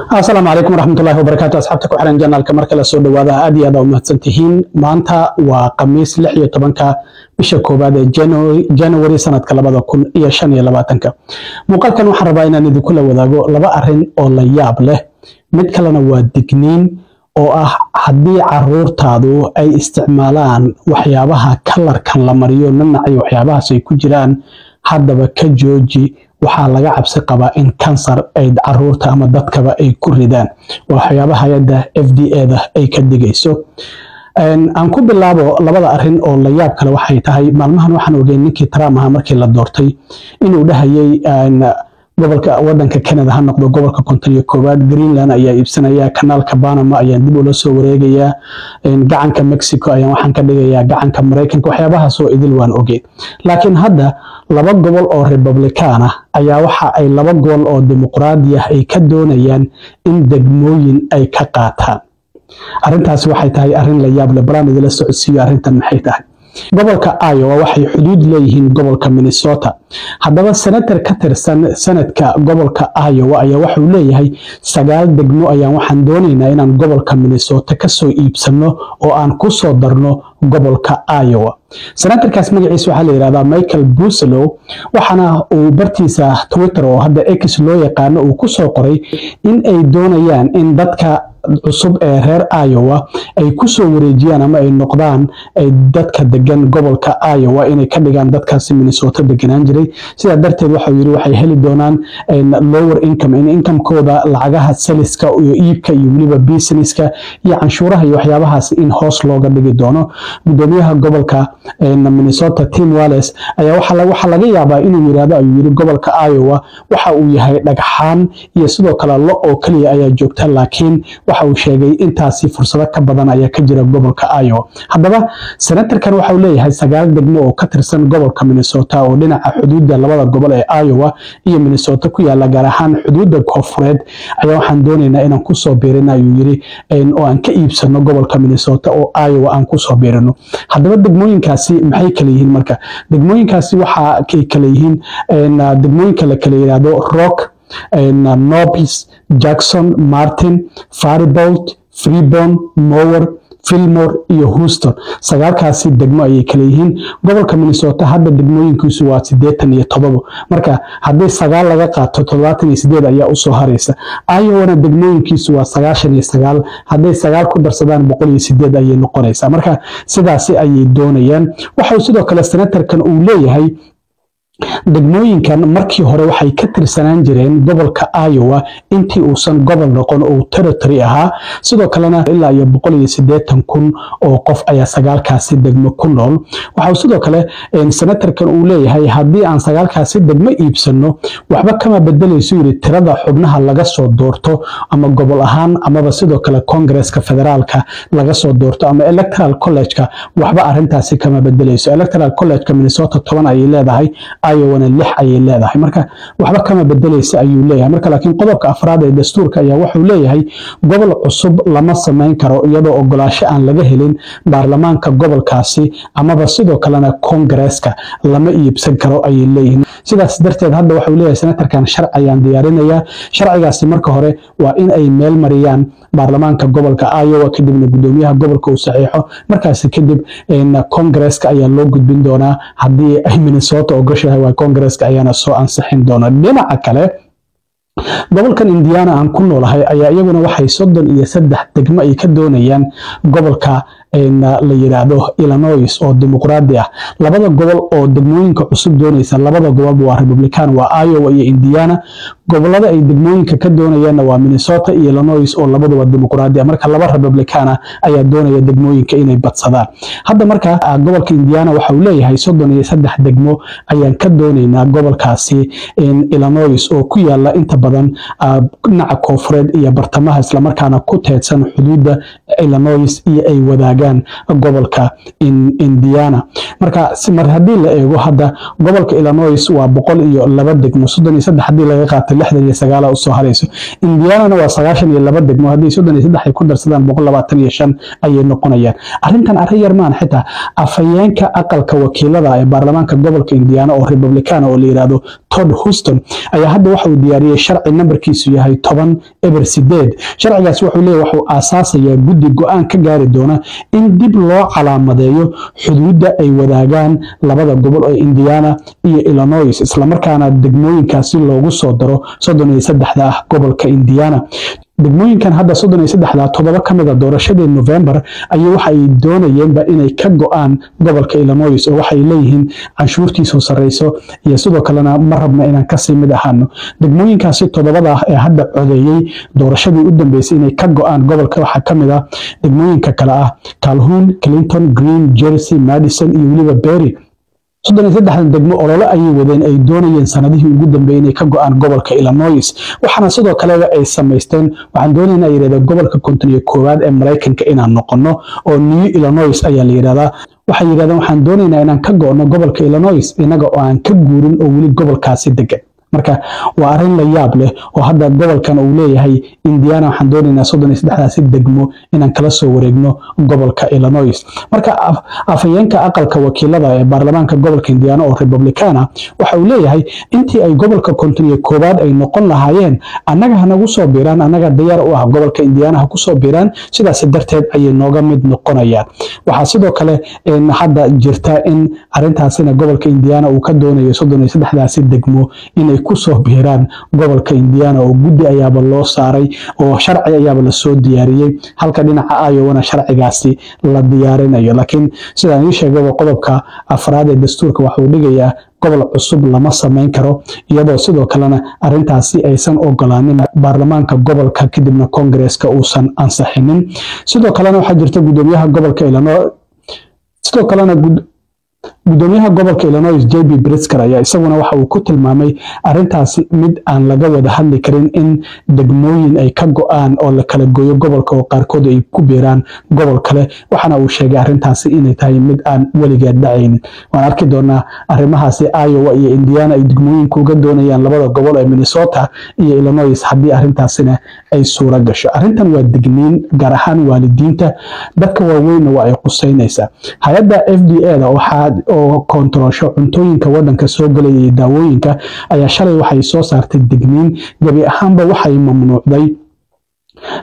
Asalaamu calaykum waraxmatullahi wabarakaatu. Asxaabta ku xiran channelka, marka la soo dhawaada. Aad iyo aad aa u mahadsantihiin. Maanta waa Khamiis, 16-ka bisha koowaad ee January sanadka 2025-ka. Muuqaalkan waxaan rabaa inaan idinkula wadaago laba arrin oo la yaab leh, mid kalena waa digniin oo ah haddii caruurtaadu ay isticmaalaan waxyaabaha colorkan la mariyo, nanac iyo waxyaabahaas ay ku jiraan, haddaba ka jooji. Waxaa laga cabsi qabaa in kansar ay caruurta ama dadkaba ay ku ridaan. Waa waxyaabaha hay-adda FDA da ay ka digayso. Aan ku bilaabo labada arrin oo la yaab kale. Waxay tahay, maalmahan waxaan ogeyn ninkii Trump ahaa markii la doortay inuu dhahayay gobolka wadanka Canada ha noqdo gobolka 51aad, Greenland ayaa iibsanaya, kanaalka Panama ayaan dib ula soo wareegayaa, gacanka Mexico ayaan waxaan ka dhigayaa gacanka Maraykanka. Waxyaabahaas oo idil waan ogeyn, laakiin hadda laba gobol oo Republican ah ayaa waxa ay laba gobol oo Dimuqraadi ah ay ka doonayaan in degmooyin ay ka qaataan. Arrintaasi waxay tahay arrin la yaab leh. Balaan idila socodsiiyo arrintan maxay tahay. Gobolka Iowa waxay xuduud leeyihiin gobolka Minnesota. Haddaba senator ka tirsan senateka gobolka Iowa ayaa waxuu leeyahay, sagaal degmo ayaan waxaan doonaynaa inaan gobolka Minnesota kasoo iibsano oo aan ku soo darno gobolka Iowa. Senatorkaas magaciisa waxaa la yidhahdaa Michael Bosselloo, waxaana uu bartiisa Twitter, oo hadda X loo yaqaano, uu kusoo qoray in ay doonayaan in dadka cusub ee reer Iowa ay kusoo wareejiyaan ama ay noqdaan ay dadka degan gobolka Iowa inay ka dhigaan dadkaasi Minnesota deganaan jiray. Sidaa darteed waxau yidhi waxay heli doonaan lower income, in incomekooda lacagaha saleska iyo iibka iyo weliba businesska iyo canshuuraha iyo waxyaabahaas in hoos looga dhigi doono. Gudoomiyaha gobolka Minnesota, Tim Walz, ayaa waxaa laga yaabaa inuu yiraahdo, ayuu yidhi, gobolka Iowa waxa uu yahay dhagxaan iyo sidoo kale lo oo keliya ayaa joogta, laakiin waxa uu sheegay intaasi fursado ka badan ayaa ka jira gobolka Iowa. Haddaba senatorkan waxa uu leeyahay sagaal degmo oo ka tirsan gobolka Minnesota oo dhinaca xuduudda labada gobol ee Iowa iyo Minnesota ku yaala, gaar ahaan xuduudda koonfureed, ayaa waxaan doonaynaa inaan kusoo biirino, ayuu yidhi, oo aan ka iibsano gobolka Minnesota oo Iowa aan kusoo biirino. Haddaba degmooyinkaasi maxay kala yihiin? Marka degmooyinkaasi waxa ay kala yihiin degmooyinka la kala yidhaahdo Rock, Nobles, Jackson, Martin, Faribault, Freeborn, Mower, Fillmore iyo Houston. Sagaalkaasi degmo ayay kala yihiin. Gobolka Minnesota hadda degmooyinkiisu waa 87. Marka haddii sagaal laga qaato, 78 ayaa usoo haraysa. Iowana degmooyinkiisu waa 99. Hadday sagaal ku darsadaan, 108 ayay noqonaysaa. Marka sidaasi ayay doonayaan. Waxau sidoo kale senatorkan uu leeyahay degmooyinkan markii hore waxay ka tirsanaan jireen gobolka Iowa intii uusan gobol noqon oo territory ahaa. Sidoo kalena ilaa iyo 180,000 oo qof ayaa sagaalkaasi degmo ku nool. Waxau sidoo kale senatorkan uu leeyahay haddii aan sagaalkaasi degmo iibsano, waxba kama bedelayso, yiri, tirada xubnaha laga soo doorto ama gobol ahaan amaba sidoo kale Congresska federaalka laga soo doorto ama Electoral Collegeka. Waxba arrintaasi kama bedelayso. Electoral Collegeka Minnesota 10 ayay leedahay, Iowana lix ayay leedahay. Marka waxba kama bedelaysa, ayuu leeyahay. Marka laakiin qodobka afraad ee dastuurka ayaa wuxuu leeyahay gobol cusub lama samayn karo iyadoo ogolaasho aan laga helin baarlamaanka gobolkaasi amaba sidoo kalena Congresska lama iibsan karo, ayay leeyihiin. Sidaas darteed hadda waxuu leeyahay senatarkan sharci ayaan diyaarinayaa. Sharcigaasi marka hore waa in ay meel mariyaan baarlamaanka gobolka Iowa, kadibna gudoomiyaha gobolka uu saxiixo. Markaasi kadib Congresska ayaa loo gudbin doonaa. Haddii ay Minnesota ogoshahay, waa Congresska ayaana soo ansixin doona. Dhinaca kale, gobolkan Indiana aan ku noolahay ayaa iyaguna waxay 33 degmo ay ka doonayaan gobolka la yidhaahdo Illinois oo Dimuqraadi ah. Labada gobol oo degmooyinka cusub doonaysa, labada gobolba waa Republican, waa Iowa iyo Indiana. Gobolada ay degmooyinka ka doonayaanna waa Minnesota iyo Illinois oo labaduba Dimuqraadi ah. Marka laba Republican ah ayaa doonaya degmooyinka inay badsadaan hadda. Marka gobolka Indiana waxa uu leeyahay 33 degmo ayaan ka doonaynaa gobolkaasi Illinois oo ku yaala inta badan dhinaca koonfureed iyo bartamaha, islamarkaana ku teedsan xuduudda Illinois iyo ay wadaagaan gobolka Indiana. Marka mar haddii la eego hadda gobolka Illinois waa 102 degmo, 33 haddii laga qaato 69 usoo harayso. Indianana waa 92 degmo, haddii 33 ay ku darsadaan 125 ayay noqonayaan. Arrintan arrin yar maan. Xitaa afhayeenka aqalka wakiilada ee baarlamaanka gobolka Indiana oo Republican oo la yiraahdo Todd Houston ayaa hadda waxa uu diyaariyey sharci nambarkiisu yahay 10-08. Sharcigaas wuxuu leeyahay, wuxuu aasaasayaa guddi go'aan ka gaari doona in dib loo calaamadeeyo xuduudda ay wadaagaan labada gobol ee Indiana iyo Illinois, islamarkaana degmooyinkaasi loogu soo daro 33-da ah gobolka Indiana. Degmooyinkan hadda 33-da, 7 ka mid a doorashadii November ayay waxa ay doonayeenba inay ka go'aan gobolka Illinois, oo waxay leeyihiin canshuurtiisu sarreyso iyo sidoo kalena ma rabna inaan kasii mid ahaano. Degmooyinkaasi 7-da ah ee hadda codeeyey doorashadii u dambeysay inay ka go'aan gobolka waxaa ka mid ah degmooyinka kale ah Calhoun, Clinton, Green, Jersey, Madison iyo weliba Perry. 33-dan degmo olole ayay wadeen ay doonayeen sanadihii ugu dambeeyey inay ka go'aan gobolka Illinois, waxaana sidoo kaleba ay samaysteen, waxaan doonaynaa, ay yidhahdeen, gobolka 51aad ee Maraykanka inaan noqono, oo New Illinois ayaa la yidhahdaa. Waxay yidhahdeen, waxaan doonaynaa inaan ka go'no gobolka Illinois inaga oo aan ka guurin oo weli gobolkaasi degan. Marka waa arrin la yaab leh oo hadda gobolkan uu leeyahay Indiana, waxaan doonaynaa 33-daasi degmo inaan kala soo wareegno gobolka Illinois. Marka afhayeenka aqalka wakiilada ee baarlamaanka gobolka Indiana oo Republicana waxa uu leeyahay, intii ay gobolka 51aad ay noqon lahaayeen, annaga hanagu soo biiraan, annaga diyaar u ah, gobolka Indiana ha kusoo biiraan, sidaas darteed ayay nooga mid noqonayaan. Waxaa sidoo kale hadda jirta in arrintaasina gobolka Indiana uu ka doonayo 33-daasi degmo inay kusoo biiraan gobolka Indiana, oo guddi ayaaba loo saaray oo sharci ayaaba lasoo diyaariyey, halka dhinaca Iowana sharcigaasi la diyaarinayo. Laakiin sidaan ii sheegaba, qodobka afraad ee dastuurka waxuu dhigayaa gobol cusub lama samayn karo, iyadoo sidoo kalena arrintaasi aysan ogolaanin baarlamaanka gobolka, kadibna Kongareeska uusan ansixinin. Sidoo kalena waxaa jirta gudoomiyaha gobolka Illinois, sidoo kalena gudoomiyaha gobolka Illinois JB Pritzker ayaa isaguna waxa uu ku tilmaamay arrintaasi mid aan laga wada hadli karin, in degmooyin ay ka go'aan oo la kala gooyo gobolka oo qaarkood ay ku biiraan gobol kale. Waxaana uu sheegay arrintaasi inay tahay mid aan weligeed dhacaynin. Waan arki doonaa arrimahaasi Iowa iyo Indiana ay degmooyinku uga doonayaan labada gobol ee Minnesota iyo Illinois, haddii arrintaasina ay suuro gasho. Arrintan waa digniin, gaar ahaan waalidiinta, dadka waaweynna waa ay quseynaysaa. Hay-adda FDA da waxaa oo koontaroosho cuntooyinka wadanka soo gelaya iyo daawooyinka ayaa shalay waxay soo saartay digniin. Gebi ahaanba waxay mamnuucday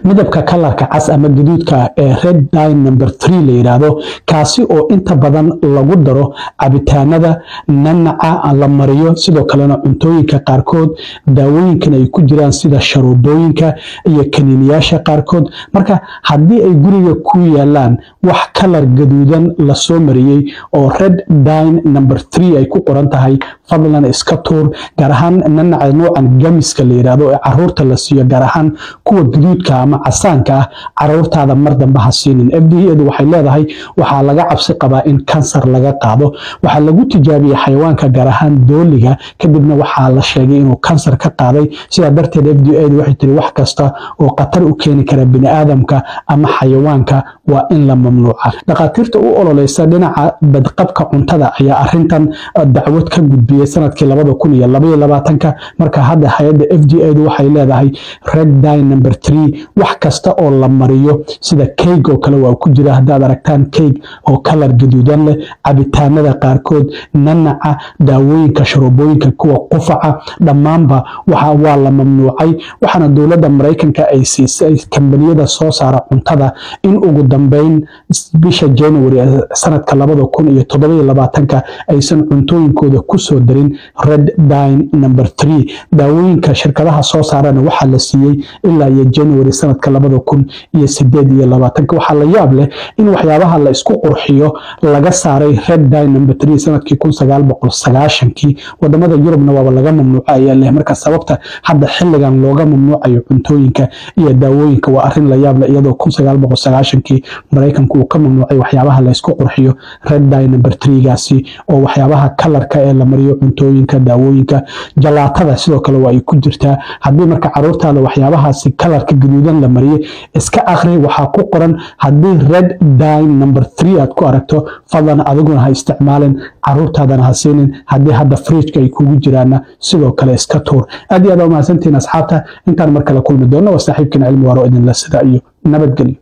midabka kalarka cas ama gaduudka ee red dye number 3 la yidhaahdo, kaasi oo inta badan lagu daro cabitaanada, nanaca la mariyo, sidoo kalena cuntooyinka qaarkood, daawooyinkan ay ku jiraan sida sharoobooyinka iyo kaniiniyaasha qaarkood. Marka haddii ay guriga ku yaalaan wax kalar gaduudan lasoo mariyey oo red dye number 3 ay ku qoran tahay, fadlan iska tuur, gaar ahaan nanaca noocan gummies-ka la yidhaahdo ee caruurta la siiyo, gaar ahaan kuwa gaduudka ama casaanka ah, caruurtaada mar dambe ha siinin. FDA du waxay leedahay waxaa laga cabsi qabaa in kansar laga qaado. Waxaa lagu tijaabiyey xayawaanka, gaar ahaan dooliga, kadibna waxaa la sheegay inuu kansar ka qaaday. Sidaa darteed FDA du waxay tiri wax kasta oo khatar u keeni kara bini'aadamka ama xayawaanka waa in la mamnuuca. Dhakhaatiirta u ololeysa dhinaca badqabka cuntada ayaa arrintan dacwad ka gudbiyey sanadkii 2022-ka. Marka hadda hay-adda FDA du waxay leedahay red dye number 3 wax kasta oo la mariyo, sida cake oo kale waa ku jira. Haddaad aragtaan cake oo kalar gaduudan leh, cabitaanada qaarkood, nanaca, daawooyinka, sharoobooyinka, kuwa qufaca, dhammaanba waxa waa la mamnuucay. Waxaana dowladda Maraykanka ay siisay kambaniyada soo saara cuntada in ugu dambeyn bisha January sanadka 2027-ka aysan cuntooyinkooda kusoo darin red dye number 3. Daawooyinka shirkadaha soo saarana waxaa la siiyey ilaa iyo January sanadka 2028-ka. Waxaa la yaab leh in waxyaabaha la isku qurxiyo laga saaray red dye number 3 sanadkii 1990-kii, wadamada Yurubna waaba laga mamnuuca ayaa leh. Marka sababta hadda xilligan looga mamnuucayo cuntooyinka iyo daawooyinka waa arrin la yaab leh, iyadoo 1990-kii Maraykanku uu ka mamnuucay waxyaabaha la isku qurxiyo red dye number 3 gaasi oo waxyaabaha kalarka ee la mariyo. Cuntooyinka, daawooyinka, jalaatada sidoo kale waa ay ku jirtaa. Haddii marka caruurtaada waxyaabahaasi colorka gaduudan la mariyey, iska akhri waxaa ku qoran. Haddii red dye number 3 aad ku aragto, fadlan adiguna ha isticmaalin, caruurtaadana ha siinin. Haddii hadda fridgeka ay kugu jiraanna, sidoo kale iska tuur. Aad iyo aad waa mahadsantihiin, asxaabta. Intaan mar kale kulmi doonno, waa saaxiibkiin Cilmi Waaro, idinla sida iyo nabadgelyo.